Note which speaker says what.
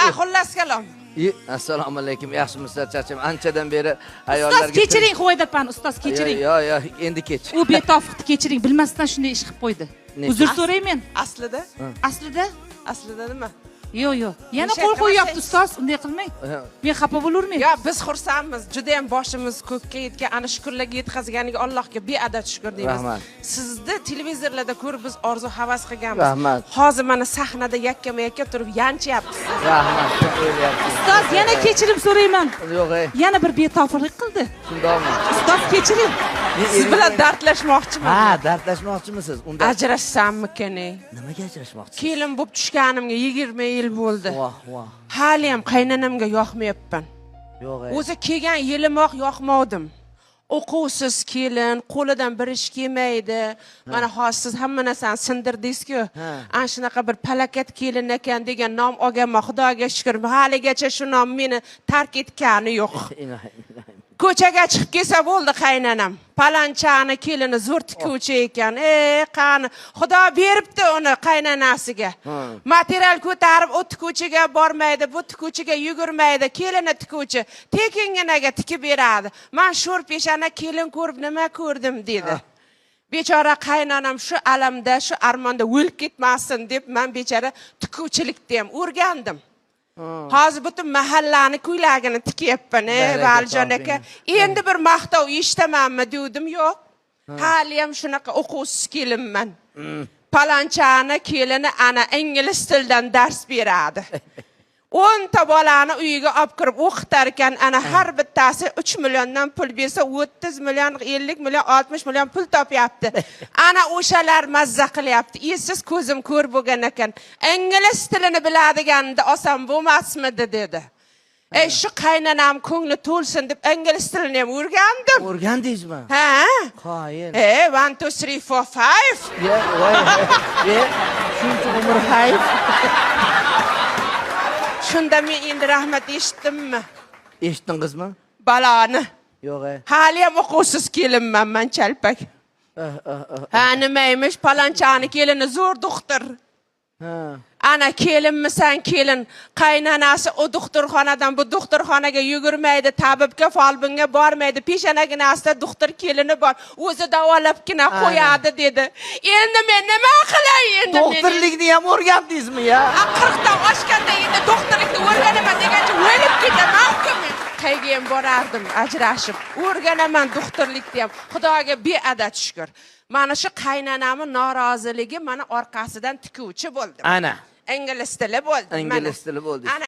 Speaker 1: Ha, xullas kalom.
Speaker 2: Assalomu alaykum, yaxshimisizlar, chachim? Anchadan beri
Speaker 3: Ustoz,
Speaker 2: ayollarga
Speaker 3: kechiring Huvayda opani, ustoz, kechiring.
Speaker 2: Yo, yo, endi kech.
Speaker 3: U betofiqni kechiring, bilmasdan shunday ish qilib qo'ydi.
Speaker 2: Necha?
Speaker 3: Uzr so'raymen.
Speaker 1: Aslida,
Speaker 3: Aslida
Speaker 1: aslida nima?
Speaker 3: Yo'q, yo'q. Yana
Speaker 1: Necha
Speaker 3: qo'l qo'yyapti
Speaker 1: aytmasang?
Speaker 3: ustoz, unday qilmang. Men xafa bo'lavermang.
Speaker 1: Yo, biz xursandmiz. Juda ham boshimiz ko'kka yetgan, ana shukrlarga yetkazganiga Allohga beadad shukr deymiz.
Speaker 2: Rahmat.
Speaker 1: Sizni televizorlarda ko'rib biz orzu havas qilganmiz.
Speaker 2: Rahmat.
Speaker 1: Hozir mana sahnada yakkama-yakka turib yanchyapsiz.
Speaker 2: Rahmat, o'ylayapsiz.
Speaker 3: Ustoz, yana kechirim so'rayman.
Speaker 2: Yo'q, ey,
Speaker 3: Yana bir betofiqlik qildi.
Speaker 2: shundoqmi?
Speaker 3: Ustoz, kechiring.
Speaker 1: Siz bilan dardlashmoqchiman.
Speaker 2: Ha, dardlashmoqchimisiz? Unda
Speaker 1: Ajrashsammikin? Ey?
Speaker 2: nimaga ajrashmoqchisiz?
Speaker 1: Kelin bo'lib tushganimga 20 yil bo'ldi.
Speaker 2: Voh, voh.
Speaker 1: Hali ham qaynonamga yoqmayapman.
Speaker 2: Yo'q, ey.
Speaker 1: O'zi kelgan yilimoq yoqmovdim. O'quvsiz kelin, qo'lidan bir ish kelmaydi. Mana hozir siz hamma narsani sindirdingiz-ku.
Speaker 2: Ha.
Speaker 1: Ana shunaqa bir palakat kelin ekan degan nom olganman, Xudoga shukr. Haligacha shu nom meni tark etgani yo'q.
Speaker 2: Ilohim, ilohim.
Speaker 1: Ko'chaga chiqib kelsa bo'ldi qaynonam. Palanchani kelini zo'r tikuvchi ekan. E, qani, Xudo beribdi uni qaynonasiga.
Speaker 2: Ha.
Speaker 1: Material ko'tarib u tikuvchiga bormaydi, bu tikuvchiga yugurmaydi. Kelini tikuvchi tekinginaga tikib beradi. Man sho'r peshana kelin ko'rib nima ko'rdim dedi. Bechora qaynonam shu alamda, shu armonda o'lib ketmasin deb man bechora tikuvchilikni ham o'rgandim. Hozir butun mahallani ko'ylagini tikyapman, ey
Speaker 2: Baraka
Speaker 1: Valijon aka.
Speaker 2: toping.
Speaker 1: Endi bir maqtov eshitamanmi degandim, yo'q. Hali ham shunaqa o'quvsiz kelinman. Palanchani kelini ana ingliz tilidan dars beradi. 10 ta bolani uyiga olib kirib o'qitar ekan, ana har bittasi 3 milliondan pul bersa, 30 million, 50 million, 60 million pul topyapti. Ana o'shalar mazza qilyapti. Esiz ko'zim ko'r bo'lgan ekan. Ingliz tilini biladiganda oson bo'lmasmidi dedi. Ey, shu qaynonam ko'ngli to'lsin deb ingliz tilini ham o'rgandim.
Speaker 2: O'rgandingizmi?
Speaker 1: Ha?
Speaker 2: Qoyil.
Speaker 1: E, 1 2 3 4 5.
Speaker 2: Ya, voy. E, shuncha umr hayf.
Speaker 1: Shunda men endi rahmat eshitdimmi?
Speaker 2: Eshitdingizmi?
Speaker 1: Baloni.
Speaker 2: Yo'q, ey.
Speaker 1: Hali ham o'quvsiz kelinman man chalpak.
Speaker 2: Ah, ah, ah.
Speaker 1: Ha, nima emish, palanchani kelini zo'r doktor.
Speaker 2: Ha.
Speaker 1: Ana kelinmisan kelin, qaynonasi u doktorxonadan bu doktorxonaga yugurmaydi, tabibga, folbinga bormaydi, peshanaginasida doktor kelini bor, o'zi davolabgina qo'yadi dedi. Endi men nima qilay endi men?
Speaker 2: Doktorlikni ham o'rgandingizmi ya?
Speaker 1: A, 40 dan oshganda endi doktorlikni o'rganaman degancha o'lib ketaman-ku men. Qayga ham borardim ajrashib. O'rganaman doktorlikni ham. Xudoga beadad shukr. Mana shu qaynonamni noroziligi mana orqasidan tikuvchi bo'ldim.
Speaker 2: Ana.
Speaker 1: Ingliz tili bo'ldi.
Speaker 2: Ingliz tili bo'ldi.
Speaker 1: Ana.